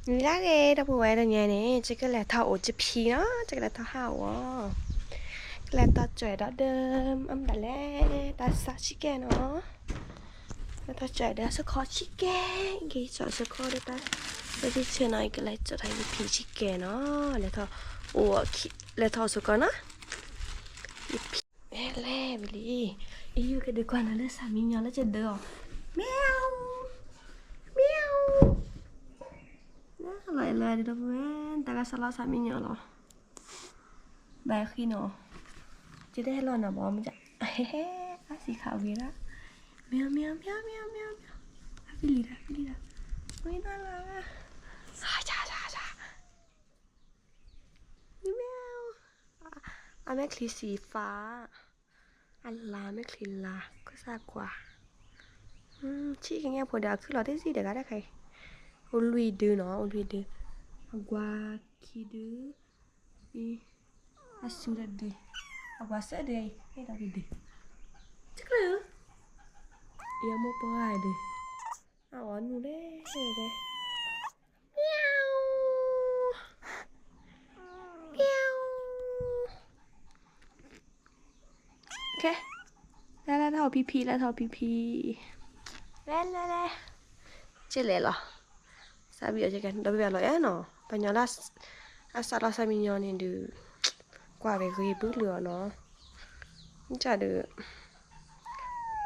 နံၤလၢဂ့ၤ ဒီပုၢ်ဝဲၢ် တနံၤအံၤန့ၣ် ယကလဲၤထီၣ်အိၣ်ယဖံနီၤ, ယကလဲၤထီၣ်ဟးအိၣ်အီၤ, ကလဲၤထီၣ်ကွဲးဒီးဒၢ, အမတၤလဲၣ်, တၢ်ဆါဆံးကဲနီၤ, လဲၤထီၣ်ကွဲးဒီးစခီဆံးကဲ, က့ၤစိာ်စခီဒီးတၢ်, လၢယဆ့ၣ်နီၤ ယကလဲၤစိာ်ထီၣ်ယဖံဆံးကဲနီၤ, လဲၤထီၣ်အိၣ်, လဲၤထီၣ်အိၣ်စခီနီၤ, ယဖံ လဲၤဝံၤလံ, အံၤ ယကဒုးကွၢ်နၤလၢဆၣ်မံညီၤလၢယဒၢအီၤ, မၠီ, မၠီ, လီၤအဲၣ်လီၤဒီပုၢ်ဝဲၢ်, တၢ်ကစီၣ်လီၤဆၣ်မံညီၤလီၤ, ဘၣ်ဃံနီၤ, ယတဟဲလီၤနၤဘၣ်မ့ၢ်, ဟဲဟဲ, အါစံးခးဝံၤဒၣ်, မၠီ မၠီ မၠီ မၠီ မၠီ, အဖံလံၤဒၣ် ဖံလံၤဒၣ်, ဝံၤနီၤလီၤ, မၠီ မၠီ အမဲာ်ချံစံးဖး, အလါမဲာ်ချံလါ, ကစၢ်ကွၢ်, ဆံးကညါဖိဒီးအခုၣ်လီၤတ့ၢ်စံးတဂၤတခါအံၤ, အိၣ်လွံၢ်ဒုနီၤ, အိၣ်လွံၢ်ဒု, အကွၢ်ခံဒု, အံၤ, အစူၤတဒု, အကွၢ်သၢဒုအံၤ, ဟဲဒီးတဒု, တကျၢၢ်, ယမိၢ်ပှၢ်ဒု, အအီၣ်နူၢ်လဲၣ်, မၠီ, မၠီ ခဲ, လဲၤလဲၤထီၣ်ဖံဖံ လဲၤထီၣ်ဖံဖံ, လဲၤလဲၤလဲၤ, ကလဲၤလီၤ, စးဘံၣ်အီၤကဲကဲ ဒီပုၢ်ဝဲၢ်လီၤအဲၣ်နီၤ, ပှၤညီလၢ အစးလီၤဆၣ်မံညီၤန့ၣ်ဒုး, ကွၢ်ဝဲဂ့ၤဘုလုာ်အီၤနီၤ, မ့ၢ်ဒုး,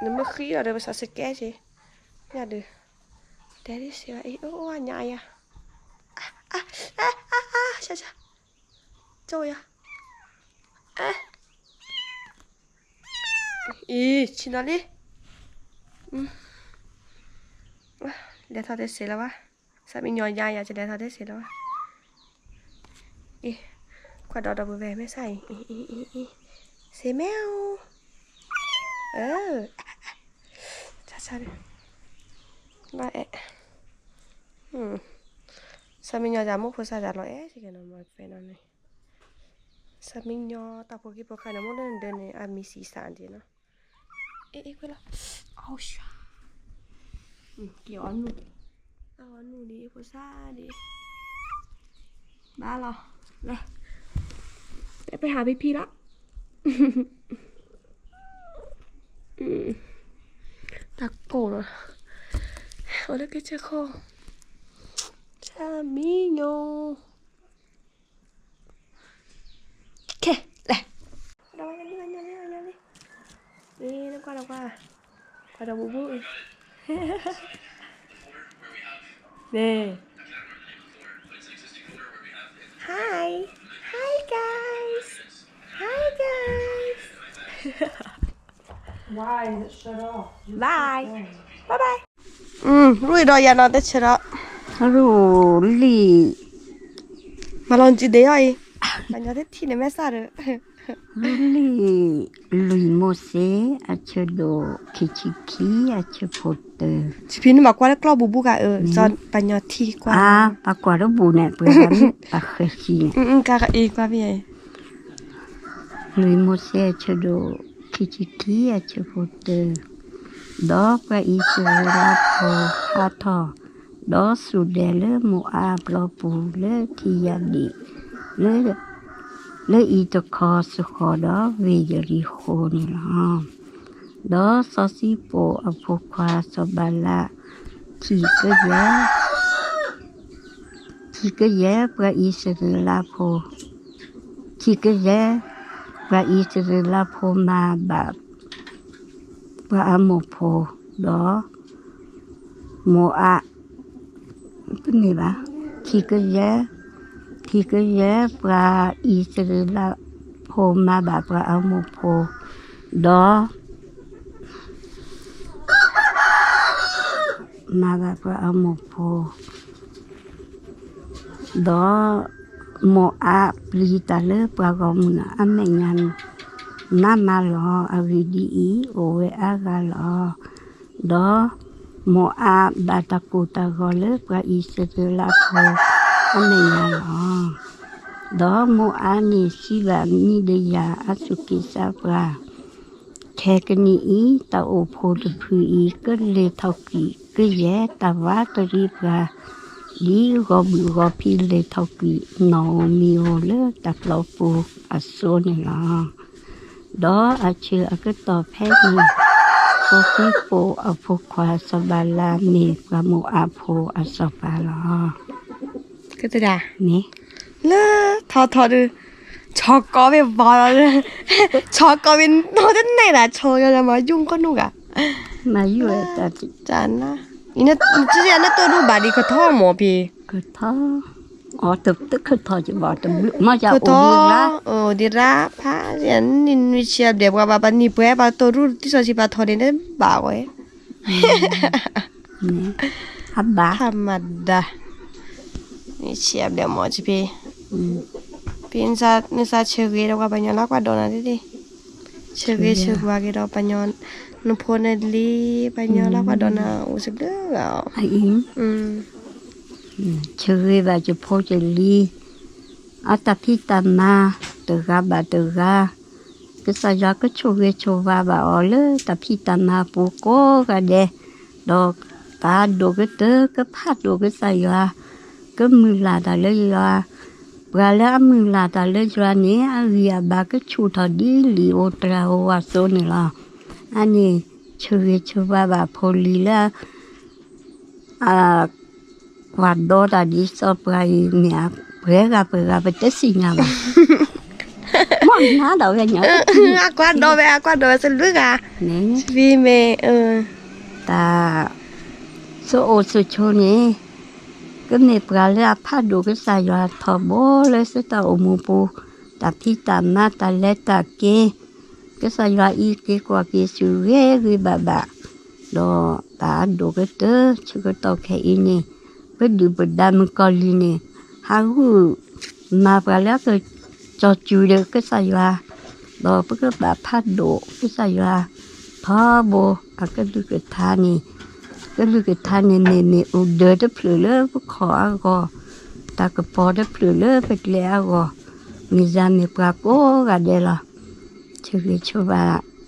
နမ့ၢ်ဃံအီၤဒီးပစးစကဲက့ၤ, မ့ၢ်ဒုး, တဲဒ်စ့ဝဲအံၤ အိၣ်အိၣ်အညါအယၤ, အါ, အါ, ကၠီယၤ, အံၤ ဆံးနီၤလံ, လဲၤထီၣ်တစ့လၢၤဘၣ်, ဆၣ်မံညီၤယါယၤ ကလဲၤထီၣ်တစ့လၢၤဘၣ်, အံၤ, ကွၢ်ဒီးဒီပုၢ်ဝဲၢ် မဲာ်ဆၣ်အံၤ, အံၤ အံၤ အံၤ စ့မဲာ်, အၢ, ဆၣ်ဆၣ်, ဘၣ်အဲၣ်, ဆၣ်မံညီၤယၤ မိၢ်ဖိစၢ်ယၤလီၤအဲၣ် ကဲကဲနီၤ မ့ၢ်ဖဲနီၤန့ၣ်, ဆၣ်မံညီၤ တၢ်ဖိခံဖိဃၢၤန့ၣ် မိၢ်လၢနဒၢန့ၣ် အမံၤစံးစၢ်ဒ်နီၤ, အ့ အ့ ကွဲလီၤ, အီၣ်, က့ၤအီၣ်နူၢ်, အီၣ်နူၢ်ဒ် ဖိစၢ်ဒ်, ဘၣ်လီၤ, လၢ, ပဟးဖံဖံလီၤ, တၢ်ကိၢ်လီၤ, အိၣ်လၢကစၢၢ်ခိၣ်, ဆၣ်မံညီၤ ခဲ, လဲၤ, ဒီးဝဲလံ ဝဲညါလံ ဝဲညါလံ, အ့ နကွၢ်ဒီးကွၢ်, ကွၢ်ဒီးဘူးဘူး, န့ၣ်, Hi, hi guys, hi guys, bye, bye bye, ရူၢ်ဒီးယၤနီၤ တဆၢဒီး, ရူၢ်လံ, မၤလီၤစုဒ့အီၤအံၤ, ပှၤညီတထံၣ်န့ၣ်မဲာ်ဆၣ်ဒီး, ရူၢ်လံ, လွံၢ်မိၤၡ့ အဆၢဒိၣ်ခံဆံခံ အဆၢဖိတၢ, ဖံန့ၣ်မၤကွၢ်လၢကျီၢ်ဘူးဘူးဂၤအၢ, ပှၤညီထံကွၢ်, ပှၤကွၢ်တဘူးန့ၣ် ပှၤမ့ၢ်ပှၤဃဲၤဆံန့ၣ်, အံၤကွၢ်ဖဲ လွံၢ်မိၤၡ့ အဆၢဒိၣ်ခံဆံခံ အဆၢဖိတၢ, ဒီးပှၤအံၣ်စရ့လးဖိဟးထီၣ်, ဒီးစူၢ်ဒဲးလၢမိၤအၤဘျီပူၤလၢထံယၤဒံး, လၢ, လၢအံၤတခီစဃီၤဒီးဝ့ၢ်ယရံၤဃိၤန့ၣ်လီၤ. ဒီးစီၤစံပိၣ်အဖိခွါစီၤဘၤလး, ခံကယဲၢ် ခံကယဲၢ်ပှၤအံၣ်စရ့လးဖိ, ခံကယဲၢ်ပှၤအံၣ်စရ့လးဖိမၤဘၣ် ပှၤအမိၢ်ဖိ, ဒီးမိၤအၤ, ပန့ၢ်ဘၣ်, ခံကယဲၢ်, ခံကယဲၢ်ပှၤအံၣ်စရ့လးဖိမၤဘၣ်ပှၤအမိၢ်ဖိ, ဒီး မၤဘၣ်ပှၤအမိၢ်ဖိ, ဒီးမိၤအၤပျံၤတၢ်လၢပှၤဂီၢ်မုၢ်အမဲာ်ညါ, နးမးလီၤ. အဂ့ၢ်ဒ်အံၤ, အိၣ်ဝဲအါဂၤလီၤ. ဒီးမိၤအၤဘၣ်တၢ်ကိၢ်တၢ်ဂီၤလၢပှၤအံၣ်စရ့လးဖိအမဲာ်ညါလီၤ. ဒီးမိၤအၤန့ၣ်စံးဘၣ်မံၤဒယၤအစူၢ်က့ၤစးပှၤ, ခဲကနံၣ်အံၤ တၢ်အိၣ်ဖှိၣ်တဖုအံၤ ကလ့ၢ်ထီၣ်ကွံာ်ကယဲၢ်တၢ်ဘါတရံးပှၤ, ဒ်ဂီၤဘုၣ်ဂီၤဖံးလဲၤထီၣ်ကွံာ်နီၣ်ဧိၤမံၤဧိၤလၢတၢ်ပျီပူၤအစိၤန့ၣ်လီၤ. ဒီးအဆၢအကတီၢ်ဖဲန့ၣ် စီၤဃံးပိာ်အဖိခွါစီၤဘၤလးမ့ၢ်ပှၤမိၤအၤဖိအစီၤပၤလီၤ. ကတဒၣ် မ့ၢ် လၢထီထီဒုး ဆီကီဝ့ၤဘီလီၤ, ဆီကီဝ့ၤနီတန့ၢ်ဒၣ် ဆီယီၤမၤယုၢ်ကီၢ်နူၢ်ဂၤ, မၤယုၢ်ဝဲတၢ် တၢ်နါ, နနၢ်တိၢ်ဒူၣ်ဘၣ်ဒံးကထီၣ်မီၤဖဲ ကထီၣ်, အီၤတကထီၣ်ကဘၣ်တဘျုး မ့ၢ်ယၤအိၣ်ဒံးရၣ်, အိၣ်ဒံးရၣ်ဖး, နံၣ်နွံဆံအဘျဲၣ်ပှၤဘၣ်ပှၤနံၣ်ပှဲၤပှၤတိၢ်ဒူၣ် တံၢ်စီဆှံပှၤထီၣ်ဒံးန့ၣ်ဘၣ်ဝဲ အဘၣ် ထမဒါ, နံၣ်ဆံအဘျဲၣ်မီၤဖဲ, ဖဲနစးဆၢဂ့ၤဒီးပှၤပှၤညီလၢကွၢ်ဒီးနၤဒ်, ဆၢဂ့ၤဆၢဝါက့ၤဒီးပှၤညီ, နဖိနလံၤ ပှၤညီလၢကွၢ်ဒီးနၤအိၣ်စဘျုးဂၤအီၤ, ဆၢဂ့ၤဘၣ်ယဖိယလံၤ အတၢ်ဖံးတၢ်မၤ တဂၤဘၣ်တဂၤ, ကစၢ်ယွၤကဆိၣ်ဂ့ၤဆိၣ်ဝါဘၣ်အီၤလၢတၢ်ဖံးတၢ်မၤအပူၤကိးဂၤဒဲး, ဒီးပာ်ဒိၣ်ကတၢၢ် ကဖးဒိၣ်ကစၢ်ယွၤ, ကမုၢ်လၢ်တၢ်လၢယွၤ, ပှၤလၢအမုၢ်လၢ်တၢ်လၢယွၤန့ၣ် အဂံၢ်အဘါကဆူၣ်ထီၣ်ဒ်လံာ်ဧိၤတြၤဧိၤအသိးန့ၣ်လီၤ. အန့ၣ် ဆၢဂ့ၤဆၢဝါဘၣ်ဖိလံၤလၢ အ ကွၢ်ဒီတၢ်ဒ်စီၤပှၤအံၤ မ့ၢ်အပှဲၤဂၤပှဲၤဂၤ ပတသ့ၣ်ညါဘၣ်, မ့ၢ်နၤဒီးဝဲညါ, အကွၢ်ဒီဝဲ အကွၢ်ဒီဝဲစဘျုးဂၤ, မ့ၢ် တၢ် သုအိၣ်သုဆိးန့ၣ် ကမ့ၢ်ပှၤလၢအဖးဒိၣ်ကစၢ်ယွၤထီဘိလၢသုတၢ်အိၣ်မူပူၤ, တၢ်ဖံးတၢ်မၤတၢ်လဲၤတၢ်က့ၤ, ကစၢ်ယွၤအံးက့ၤကွၢ်က့ၤသုဂ့ၤဂ့ၤဘၣ်ဘၣ်, ဒီးပာ်ဒိၣ်ကတၢၢ်ဆၢကတီၢ်ခဲအံၤန့ၣ် ပဒုၣ်ပဒါမုၣ်ကီၤလံၢ်န့ၣ် ဟးဂုာ်မၤပှၤလၢကစီၤစုၤဒီးကစၢ်ယွၤ, ဒီးပကဘၣ်ဖးဒိၣ်ကစၢ်ယွၤ ထီဘိအကလုၢ်ကထါန့ၣ်, ကလုၢ်ကထါန့ၣ်မ့ၢ်မ့ၢ်အိၣ်ဒၢတဖျၢၣ်လၢပခီၣ်အဂီၢ်, တၢ်ကပီၤတဖျၢၣ်လၢပကျဲအဂီၢ်, မ့ၢ်ယၤမ့ၢ်ပှၤကိးဂၤဒဲးလီၤ. ဆၢဂ့ၤဆၢဝါ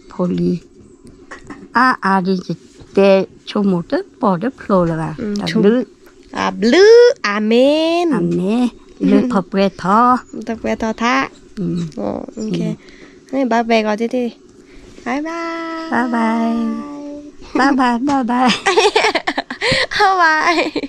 ဖိလံၤ အါအါဒ်ယတဲဆိကမိၣ်တပီၢ်တဖျိလၢၤဘၣ်, တၢ်ဘျုး, တၢ်ဘျုး, အၤမ့ၣ်, အၤမ့ၣ်, လၢထီၣ်ပှဲၤထီၣ်, ထီၣ်ပှဲၤထီၣ်ထါ, ဘၣ်ပှဲၤဂီၤတ့ၢ်တ့ၢ်, bye bye, bye bye, bye bye, bye bye, bye bye.